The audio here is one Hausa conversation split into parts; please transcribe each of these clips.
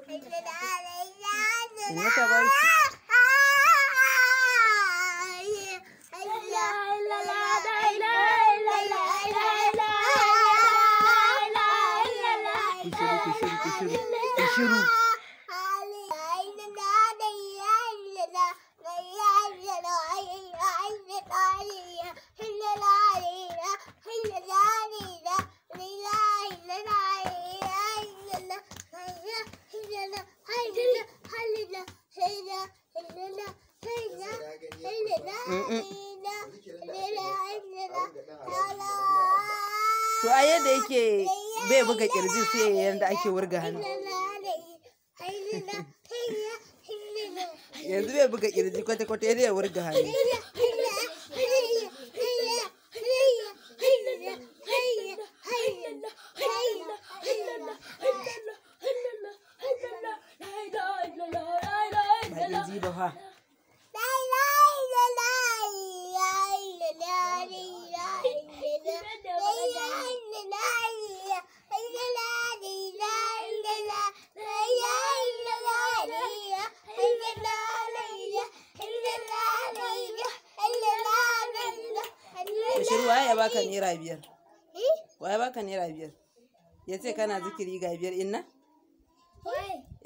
Inna ta ba shi. Ku shiru, ku shiru, ku shiru, ku shiru. To ai yadda yake bai buga kirji sai yanda ake wurga hannu. Yanzu bai buga kirji kwata-kwata yadda ya wurga hannu. Ba kirji ba fa. Bashir, waye ya baka ₦5? Waye baka ₦5? Ya ce kana zikiri ga 5 inna?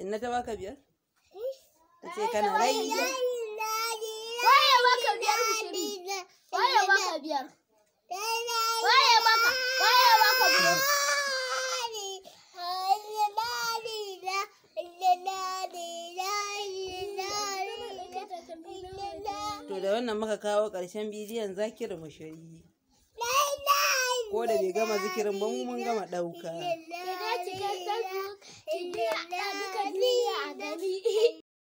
Inna ta baka 5? Ta ce kana rai. Waye baka 5, Bishiri? Waye baka 5? Waye baka? Waye baka 5? To da wannan muka kawo ƙarshen bidiyon Zakiru Mushiri. Ko da bai gama zikirin ba, mu mun gama ɗauka.